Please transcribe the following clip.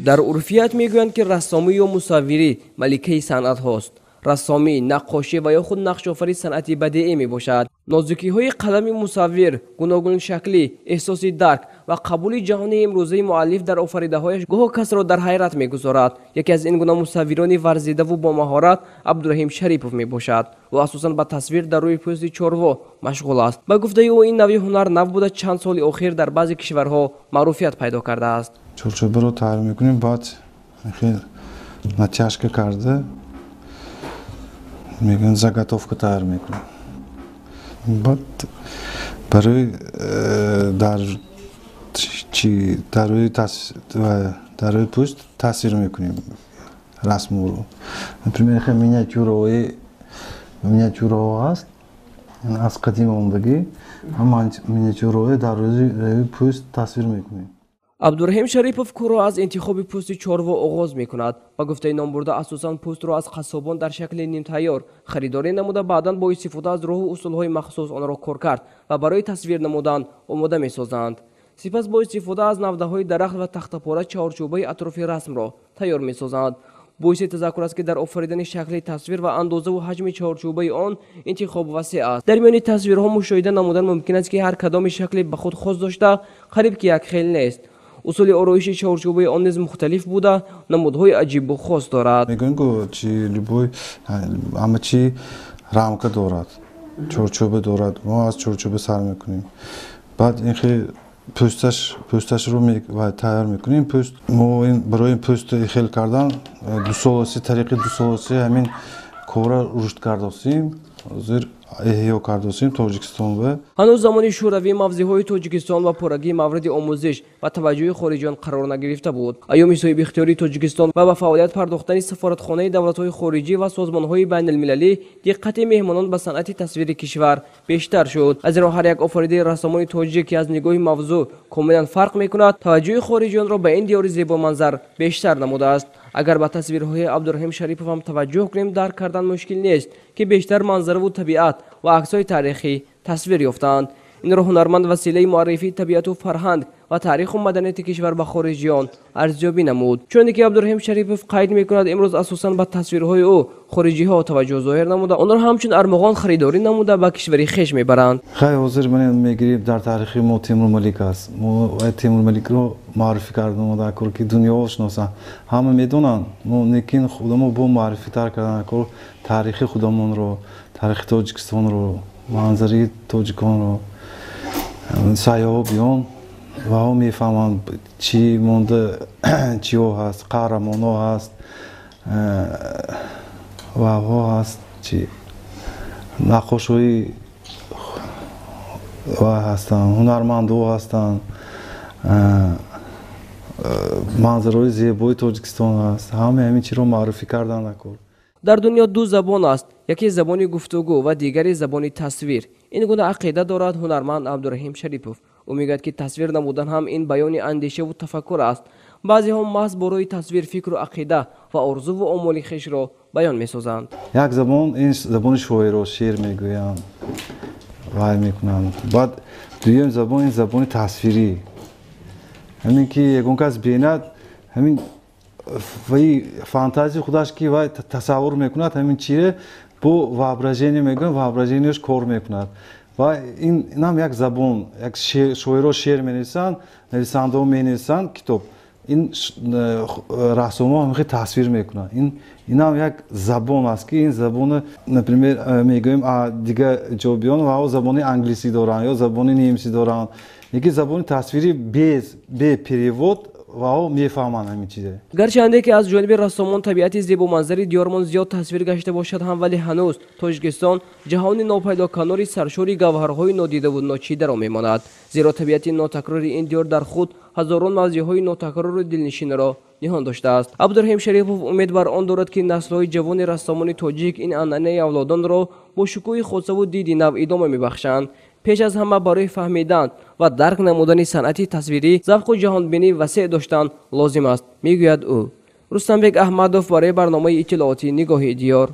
Дар урфият мегӯянд, ки рассомӣ ё мусаввирӣ маликаи санъатҳост. Рассомӣ, наққошӣ ва ё худ нақшофарӣ санъати бадеӣ мебошад. Нозукиҳои қалами мусаввир, гуногуншаклӣ, эҳсоси дарк ва қабули ҷаҳони имрӯзаи муаллиф дар офаридаҳояш гоҳо касро дар ҳайрат мегузорад. Яке аз ин гуна мусаввирони варзидаву бомаҳорат Абдураҳим Шарипов мебошад. Ӯ асосан ба тасвир дар рӯи пӯсти чорво машғул аст. Ба гуфтаи ӯ, ин навъи ҳунар нав буда, чанд соли охир дар баъзе кишварҳо маъруфият пайдо кардааст. Чорчӯбаро тайёр мекунем, баъд натяжка карда мегӯянд, заготовка тайёр мекунем. Баъд барои дар чи дар рӯи пӯст тасвир мекунем расмро. Например, миниатюраҳо ҳаст, аз қадим омадагӣ, ҳама миниатюраҳои дар рӯи пӯст тасвир мекунем. Абдураҳим Шарипов корро аз интихоби пӯсти чорво оғоз мекунад. Ба гуфтаи номбурда, асосан пӯстро аз қассобон дар шакли нимтайёр харидорӣ намуда, баъдан бо истифода аз роҳу усулҳои махсус онро кор кард ва барои тасвир намудан омода месозанд. Сипас бо истифода аз навдаҳои дарахт ва тахтапора чаҳорчӯбаи атрофи расмро тайёр месозанд. Боиси тазаккур аст, ки дар офаридани шакли тасвир ва андозаву ҳаҷми чаҳорчӯбаи он интихоб васеъ аст. Дар миёни тасвирҳо мушоҳида намудан мумкин аст, ки ҳар кадоми шакли ба худ хос дошта, қариб ки якхел нест. Усули ороиши чаҳорчӯбаи он низ мухталиф буда, намудҳои аҷибу хос дорад. Мегӯем, ку чи любой ҳама чи рамка дорад, чорчӯба дорад. Мо аз чорчӯба сар мекунем. Баъд ин хел пӯсташро тайёр мекунем. Пӯст мо барои пӯст хел кардан дусоласи, тариқи дусоласи ҳамин корра рушд кардосем. Ҳозир эҳё кардосем Тоҷикистон. Ҳанӯз замони шӯравӣ мавзеъҳои Тоҷикистон ва пуррагӣ мавриди омӯзиш ва таваҷҷӯҳи хориҷиён қарор нагирифта буд. Айёми соҳибихтиёрии Тоҷикистон ва ба фаъолият пардохтани сафоратхонаи давлатҳои хориҷӣ ва созмонҳои байналмилалӣ диққати меҳмонон ба санъати тасвири кишвар бештар шуд. Аз ин ро ҳар як офаридаи рассомони тоҷик, ки аз нигоҳи мавзӯъ комилан фарқ мекунад, таваҷҷӯҳи хориҷиёнро ба ин диёри зебоманзар бештар намудааст. Агар ба тасвирҳои Абдураҳим Шарипов ҳам таваҷҷӯҳ кунем, дарк кардан мушкил нест, ки бештар манзараву табиат ва аксҳои таърихӣ тасвир ёфтаанд. Инро ҳунарманд василаи муаррифии табиату фарҳанг ва таъриху маданияти кишвар ба хориҷиён арзёбӣ намуд. Чуне ки Абдураҳим Шарипов қайд мекунад, имрӯз асосан ба тасвирҳои ӯ хориҷиҳо таваҷҷӯҳ зоҳир намуда, онро ҳамчун армуғон харидорӣ намуда ба кишвари хеш мебаранд. Хай, ҳозир ман мегирем, дар таърихи мо Темур Малик аст. Мо Темур Маликро муаррифӣ кардем, дар кор ки дунёҳо шиносанд, ҳама медонанд. Мо лекин худамо бо муаррифитар кардан кор таърихи худамонро, таърихи Тоҷикистонро, манзараи тоҷиконро сайёҳо биён ва ҳо мефаҳманд, чӣ монда, чиҳо ҳаст, қаҳрамонҳо ҳаст, ваҳо ҳаст, чи наққошҳои ва ҳастанд, ҳунармандҳо ҳастанд, манзараҳои зебои Тоҷикистон ҳаст. Ҳама ҳамин чиро маъруфӣ кардан накор. Дар дунё ду забон аст, яке забони гуфтугӯ ва дигаре забони тасвир. Ин гуна ақида дорад ҳунарманд Абдураҳим Шарипов. Ӯ мегӯяд, ки тасвир намудан ҳам ин баёни андешаву тафаккур аст. Баъзеҳо маҳз бо рӯи тасвир фикру ақида ва орзуву омоли хешро баён месозанд. Як забон ин забони шоиро, шеър мегӯянд, вай мекунанд. Баъд дуюм забон ин забони тасвирӣ. Ҳамин ки ягон кас бинад, ҳамин вай фантазии худаш ки вай тасаввур мекунад, ҳамин чире бо воображение мегӯям, воображениеш кор мекунад. Ва инам як забон, як шоиро шеър менависанд, нависандаҳо менависанд китоб. Ин рассомҳо ҳамин тасвир мекунанд. Инам як забон аст, ки ин забони, например, мегӯем, дигар ҷо биён ва забони англисӣ доранд ё забони немисӣ доранд. Лекин забони тасвирӣ бе перевод вао мефаҳманд ҳамин чизе. Гарчанде ки аз ҷониби рассомон табиати зебоманзари диёрмон зиёд тасвир гашта бошад ҳам, вале ҳанӯз Тоҷикистон ҷаҳони нопайдоканори саршори гавҳарҳои нодидаву ночидаро мемонад, зеро табиати нотакрори ин диёр дар худ ҳазорон мавзеъҳои нотакрору дилнишинро ниҳон доштааст. Абдураҳим Шарипов умед бар он дорад, ки наслҳои ҷавони рассомони тоҷик ин анъанаи авлодонро бо шукӯҳи хосаву диди нав идома мебахшанд. Пеш аз ҳама барои фаҳмидан ва дарк намудани санъати тасвирӣ завқу ҷаҳонбинӣ васеъ доштан лозим аст, мегӯяд ӯ. Рустамбек Аҳмадов барои барномаи иттилоотии Нигоҳи диёр.